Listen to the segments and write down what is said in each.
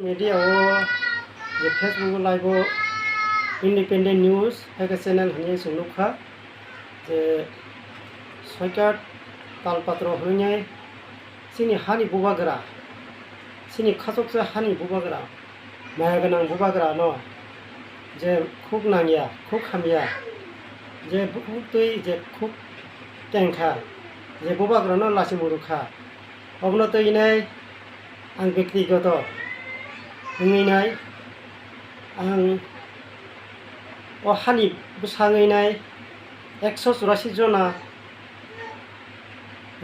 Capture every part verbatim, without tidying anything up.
Media o je Facebook o live o Independent News hai khe channel hinwi chwng nukha je Soikat Talpatro hinwi chini hani bubagra, chini khachuksa hani bubagra, maya gwnang bubagra no je khuk nangya, khuk hamya, je bukhuk twi je khuk tengkha, je bubagra no lachimung rwkha. Obono twi hinai ang bektigoto wngwi nai, ang o hani bwsa wngwi nai ekso churasi jona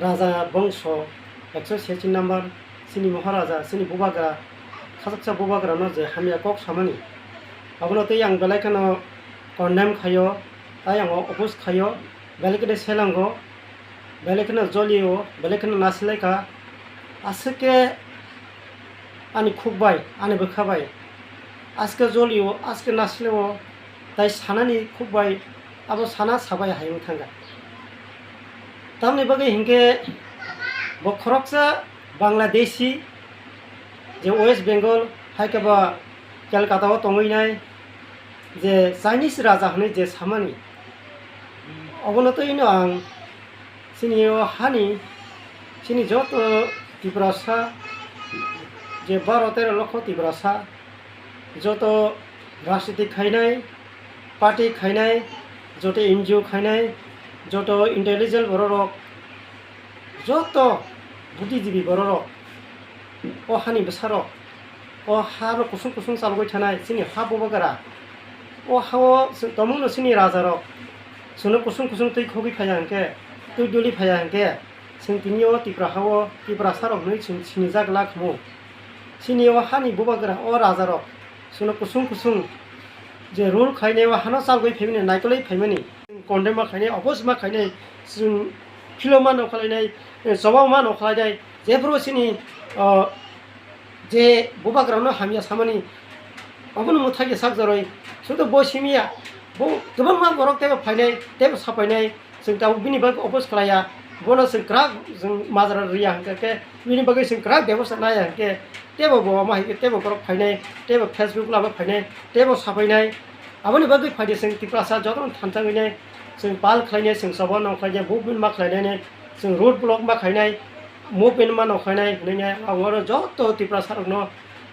raja bongso, ekso sesi number, chini Maharaja, chini bubagra, khachuksa bubagrano je hamya kok samani, abono twi ang belai kheno condemn khaio, tai ang oppose khaio, belai kheno selango. Belai kheno jolio, belai kheno nasilai kha. Aswk khe ani khuk bai, ani bwkha bai. Aswk khe jolio, aswk khe nasilio, tai sanani khuk bai, abo sana sabai hai wng thangkha. Tamni bagwi hinkhe bo khoroksa Bangladeshi, je West Bengal, hai khe ba Calcutta o tongwi nai, je Chinese raja hwnwi je samani, obono twi no ang chini o hani, chini joto Tiprasa, je baro tero lokho Tiprasa, joto rajniti khainai, party khainai, joto N G O khainai, joto intelligent bororok, joto buddhijibi bororok, o hani bwsarok, o ha no kusung kusung chalogwi thanai chini ha bubagra. O ha o chwng tongmungno chini rajarok chwngno kusung kusung twi khogwi phaiya hinkhe, twi duli phaiya hinkhe, chwng tini o Tipra ha o Tiprasa rok hwnwi chwng sinijak la khamu. Chini o hani bubagra o rajarok chwngno kusung kusung je rule khainai o hano chalgwi phaimani, naikolwi phaimani. Condemn ma khainai, oppose ma khainai, chwng philo ma nokhlainai, choba ma nokhlainai, jephuru chini, o, je bubagrano hamya samani, obono mwthagya sak joroi, sudo bo simiya, bo kwbangma borok teibo phainai, teibo sapainai, chwng tabuk bini bagwi oppose khlaiya, bono chwng kwrak chwng majra rwya hwnkhe, bini bagwi chwng kwrak bebosta naiya hwnkhe, teibo bo omo hai khe teibo borok phainai, teibo Facebook lama phainai, teibo sapainai, aboni bagwi phaidi chwng Tiprasa jotono thansa wngwi nai, chwng pal khlainai, chwng choba nokhlainai, movement ma khlainai, chwng road block ma khainai, movement ma nokhlainai hwnwi nai, ang oro joto Tiprasa rokno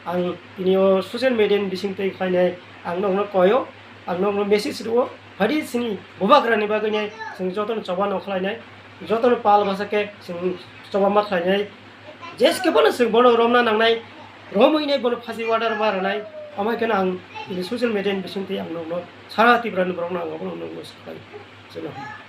ang tini o social media ni bising twi khlainai, ang nokno koyo, ang nokno message rwo, phaidi chini bubagrani bagwi nai, chwng jotono choba nokhlainai, jotono pal basa khe chwng choba ma khlainai, jeske bono chwng bono romna nangnai, romwi nai bono phasi order ma rwnai, omo hai kheno ang tini social media ni bising twi ang nokno sara Tripura ni borokno ang obono nokno saklai. Joto no.